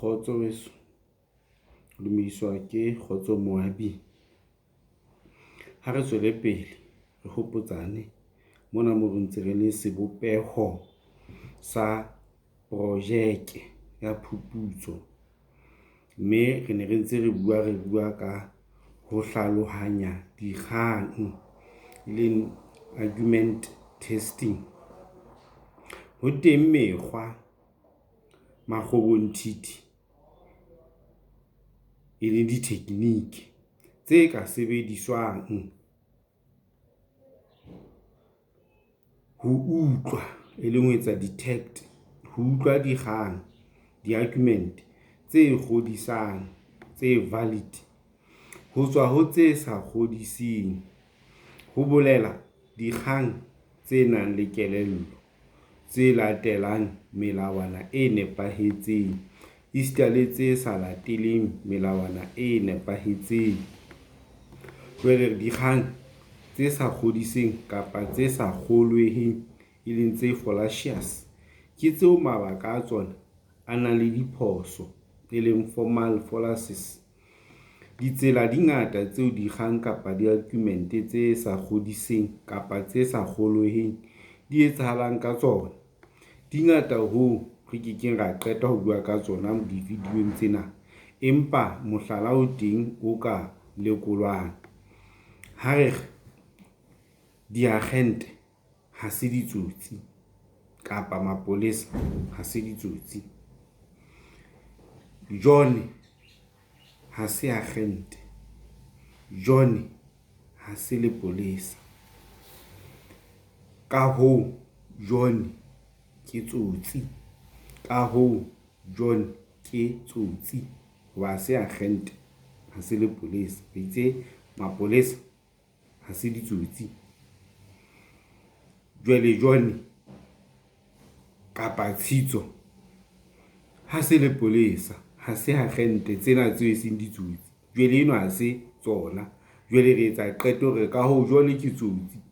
Kgotso weso, o dumediswa ke Kgotso Moabi. Ha re tswele pele re hopotsane mona mo re ntse re le sebopeho sa projeke ya phuputso, mme re ne re ntse re bua, re bua ka ho hlalohanya dikgang e leng argument testing. Ho teng mekgwa makgobonthithi e leng di-technique tse ka sebediswang ho utlwa e leng ho etsa detect ho utlwa dikgang di-argument tse kgodisang tse valid ho tswa ho tse sa kgodiseng, ho bolela dikgang tse nang le kelello, tse latelang melawana e nepahetseng esita le tse sa lateleng melawana e nepahetseng. Jwale dikgang tse sa kgodiseng kapa tse sa kgolweheng, e leng tse fallacious ke tseo mabaka a tsona a nang le diphoso, e leng formal fallacies. Ditsela di ngata tseo dikgang kapa di-argument tse sa kgodiseng kapa tse sa kgolweheng di etsahalang ka tsona. Di ngata hoo re kekeng ra qeta ho bua ka tsona di-video-ng tsena, empa mohlala o teng o ka lekolwang. Ha re re diakgente ha se ditsotsi kapa mapolesa ha se ditsotsi. John ha se akgente, John ha se lepolesa. Ka hoo, John ke tsotsi, ka hoo, John ke tsotsi hoba ha se akgente ha se lepolesa. Re itse mapolesa ha se ditsotsi. Jwale John kapa Tshitso ha se lepolesa ha se akgente tsena tseo e seng ditsotsi. Jwale enwa ha se tsona. Jwale re etsa qeto hore ka hoo John ke tsotsi.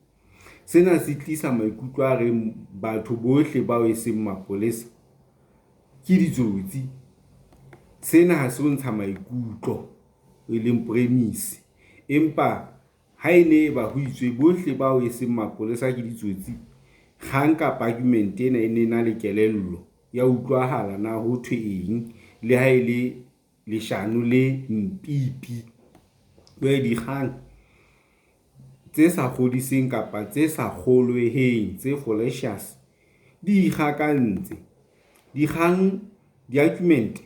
Sena se tlisa maikutlo a reng batho bohle bao e seng mapolesa ke ditsotsi. Sena ha se ho ntsha maikutlo e leng premise, empa ha e ne ba ho itswe bohle bao e seng mapolesa ke ditsotsi. Kgang kapa argument ena e ne na le kelello ya utlwahala na ho thwe eng le ha e le leshano le mpipi. Jwale dikgang tse sa kgodiseng kapa tse sa kgolweheng tse fallacious di ikgakantse. Dikgang di-argument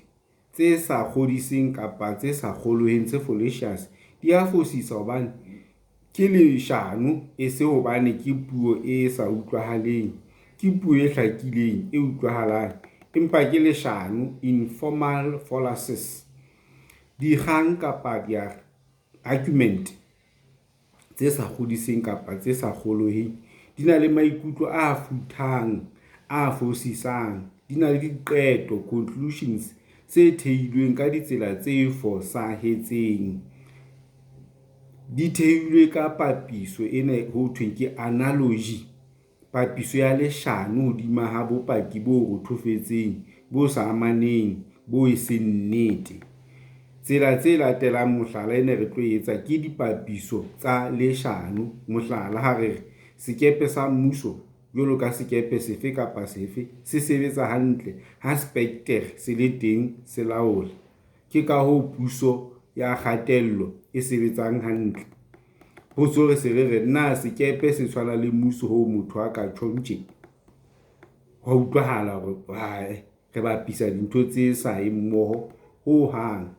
tse sa kgodiseng kapa tse sa kgolweng tse fallacious di a fosisa hobane ke leshano e se hobane ke puo e sa utlwahaleng, ke puo e hlakileng, e utlwahalang, empa ke leshano informal fallacies. Dikgang kapa di-argument tse sa kgodiseng kapa tse sa kgolweng di na le maikutlo a futhang, a fosisang, di na le diqeto conclusions tse thehilweng ka ditsela tse fosahetseng. Di thehilwe ka papiso ena ho thweng ke analogy, papiso ya leshano hodima ha bopaki bo rothofetseng, bo sa amaneng, bo e seng nnete. Tsela tse latelang mohlala ena re tlo etsa ke dipapiso tsa leshano. Mohlala, ha re re sekepe sa mmuso jwalo ka sekepe sefe kapa sefe se sebetsa hantle ha se le teng, se laola. Ke ka hoo puso ya kgatello e sebetsang hantle. Potso re se re re na sekepe se tshwana le mmuso hoo motho a ka tjhong tje? Hwa utlwahala hore re bapisa dintho tse sa yeng mmoho hohang.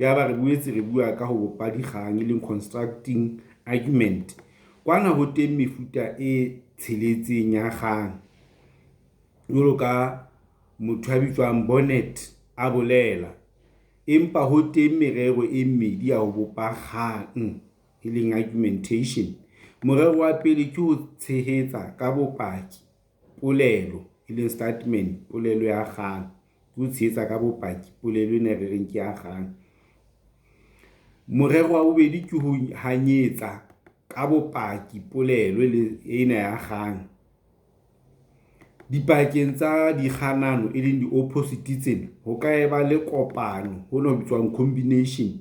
Yaba re boetse re bua ka ho bopa dikgang e leng constructing argument. Kwana ho teng mefuta e tsheletseng ya kgang jwalo ka motho ya bitswang Bonnet a bolela, empa ho teng merero e mmedi ya ho bopa kgang e leng argumentation. Morero wa pele ke ho tshehetsa ka bopaki polelo e leng statement, polelo ya kgang ke ho tshehetsa ka bopaki polelo ena e re reng ke ya kgang. Morero wa bobedi ke ho hanyetsa ka bopaki polelo ena ya kgang. Dipakeng tsa dikganano, e leng di-opposite tsena, ho ka eba le kopano, hona ho bitswang combination,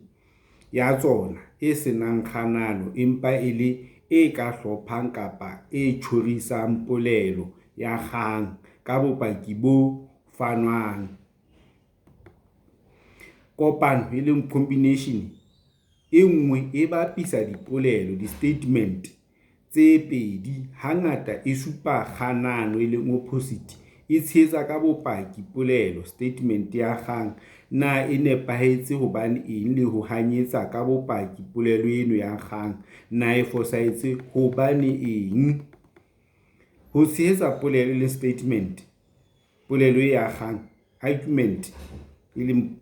ya tsona, e se nang kganano, empa e le e ka hlophang kapa e tjhorisang polelo ya kgang ka bopaki bo fanwang. Kopano, e leng combination, e nngwe e bapisa dipolelo, di-statement, tse pedi, hangata e supa kganano, e leng opposite, e tshehetsa ka bopaki polelo, statement, ya kgang na e nepahetse hobane eng le ho hanyetsa ka bopaki polelo eno ya kgang na e fosahetse hobane eng. Ho tshehetsa polelo, e leng statement, polelo e ya kgang, argument, e leng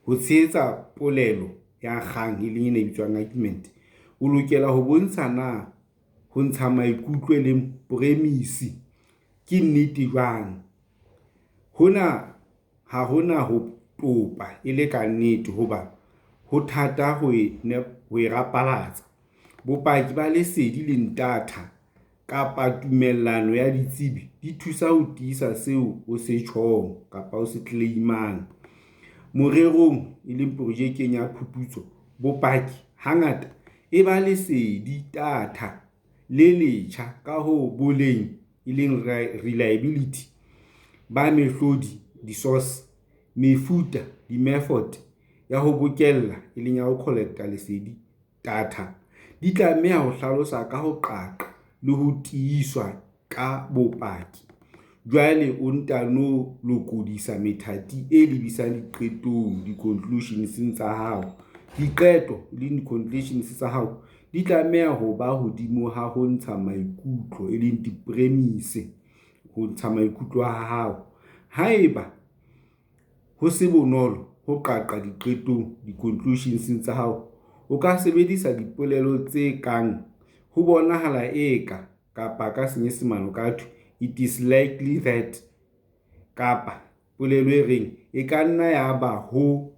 ho tshehetsa polelo ya kgang, e leng ena e bitswang argument, o lokela ho bontsha na ho ntsha maikutlo, e leng premise, ke nnete jwang. Hona ha ho na ho topa e le ka nnete hoba ho thata ho e rapalatsa. Bopaki ba lesedi leng data kapa tumellano ya ditsebi di thusa ho tiisa seo o se tjhong kapa o se claim-ang. Morerong, e leng projekeng ya phuputso, bopaki hangata e ba lesedi, data, le letjha, ka hoo, boleng, e leng reliability, ba mehlodi, di-source, mefuta, di-method, ya ho bokella, e leng ya ho collect-a lesedi, data, di tlameha ho hlaloswa ka ho qaqa le ho tiiswa ka bopaki. Jwale o ntano lokodisa methati e lebisang diqetong, di-conclusions, tsa hao. Diqeto, e leng di-conclusions, tsa hao di tlameha ho ba hodima ho ntsha maikutlo, e leng di-premise, ho ntsha maikutlo a hao. Haeba ho se bonolo ho qaqa diqetong, di-conclusions, tsa hao, o ka sebedisa dipolelo tse kang 'ho bonahala eka' kapa ka Senyesemane ho ka thwe, 'It is likely that' kapa polelo e reng 'e ka nna yaba ho',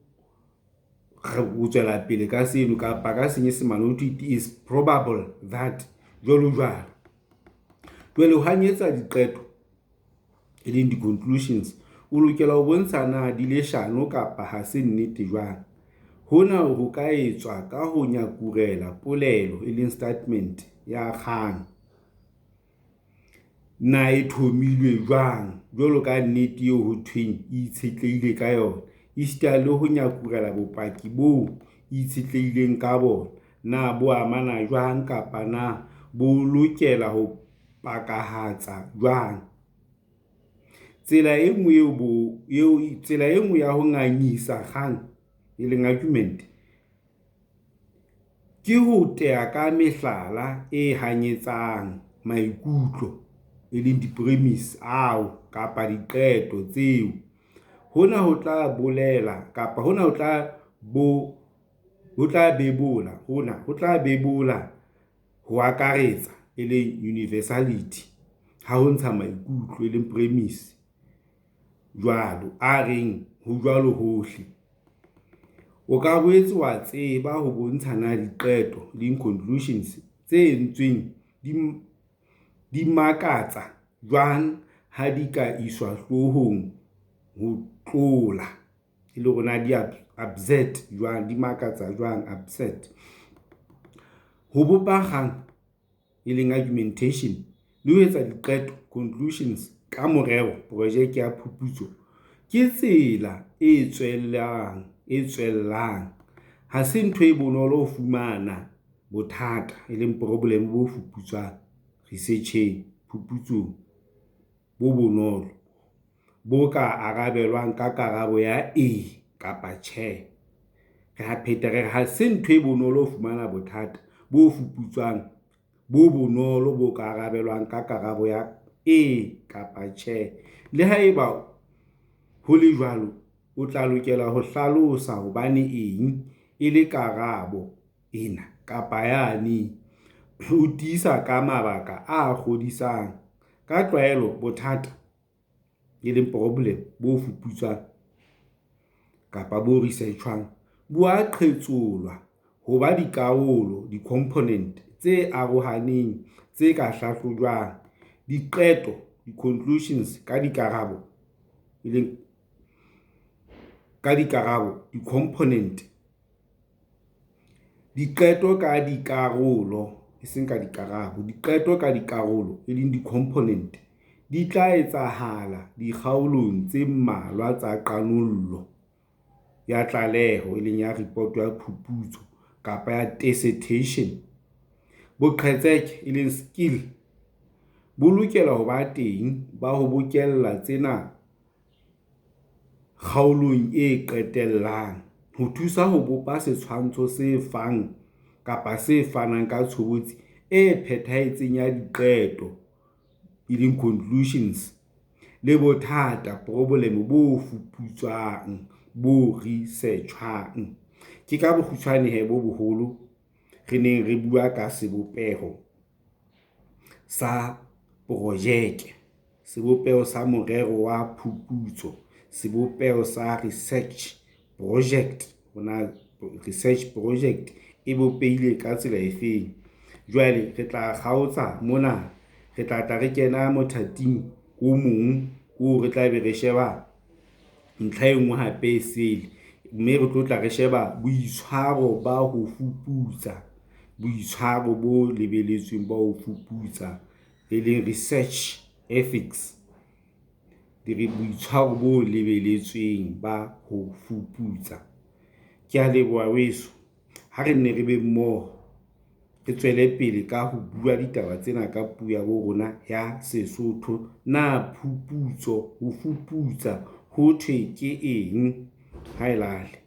o tswela pele ka seno kapa ka Senyesemane ho thwe, 'It is probable that', jwalojwalo. Jwale ho hanyetsa diqeto, e leng di-conclusions, o lokela ho bontsha na di leshano kapa ha se nnete jwang. Hona ho ka etswa ka ho nyakurela polelo, e leng statement, ya kgang na e thomilwe jwang jwalo ka nnete eo ho thweng e itshetlehile ka yona, esita le ho nyakurela bopaki boo e itshetlehileng ka bona, na bo amana jwang kapa na bo lokela ho pakahatsa jwang. Tsela e nngwe ya ho ngangisa kgang, e leng argument, ke ho tea ka mehlala e hanyetsang maikutlo, e leng di-premise, ao kapa diqeto tseo. Hona ho tla bebola ho akaretsa, e leng universality, ha ho ntsha maikutlo, e leng premise, jwalo, a reng ho jwalo hohle. O ka boetse wa tseba ho bontsha na diqeto, e leng conclusions, tse entsweng di makatsa jwang ha di ka iswa hloohong ho tlola, e le hore na di absurd jwang, di makatsa jwang, absurd. Ho bopa kgang, e leng argumentation, le ho etsa diqeto, conclusions, ka morero, projeke ya phuputso, ke tsela e tswellang. Ha se ntho e bonolo ho fumana bothata, e leng problem, bo fuputswang research-eng, phuputsong, bo bonolo, bo ka arabelwang ka karabo ya e kapa tjhe. Re a pheta, re re ha se ntho e bonolo ho fumana bothata bo fuputswang bo bonolo bo ka arabelwang ka karabo ya e kapa tjhe. Le ha eba ho le jwalo, o tla lokela ho hlalosa hobane eng e le karabo ena kapa yane, o tiisa ka mabaka a kgodisang. Ka tlwaelo bothata, e leng problem, bo fuputswang kapa bo research-wang, bo a qhetsolwa ho ba dikarolo, di-component, tse arohaneng, tse ka hlahlojwang. Diqeto di-conclusions, ka dikarabo, e leng ka dikarabo, di-component. Diqeto ka dikarolo, eseng ka dikarabo, diqeto ka dikarolo, e leng di-component, di tla etsahala dikgaolong tse mmalwa tsa qanollo ya tlaleho, e leng ya report ya phuputso kapa ya dissertation. Boqhetseke, e leng skill, bo lokela ho ba teng ba ho bokella tsena kgaolong e qetellang, ho thusa ho bopa setshwantsho se fanang ka tshobotsi e phethahetseng ya diqeto, e leng conclusions, le bothata, problem, bo fuputswang, bo risetjhwang. Ke ka bokgutshwane hee bo boholo re neng re bua ka sebopeho sa projeke, sebopeho sa morero wa phuputso, sebopeho sa research project, hore na research project e bopehile ka tsela e feng. Jwale re tla kgaotsa mona, re tla tla re kena mothating o mong oo re tla be re sheba ntlha e nngwe hape e sele, mme re tlo tla re sheba boitshwaro ba ho fuputsa, boitshwaro bo lebeletsweng ba ho fuputsa, e leng research ethics. Boitshwaro bo lebeletsweng ba ho fuputsa. Ke a leboha weso, ha re nne re be mmoho, re tswele pele ka ho bua ditaba tsena ka puo ya bo rona ya Sesotho. Na phuputso, ho fuputsa ho thwe ke eng? Ha e lale.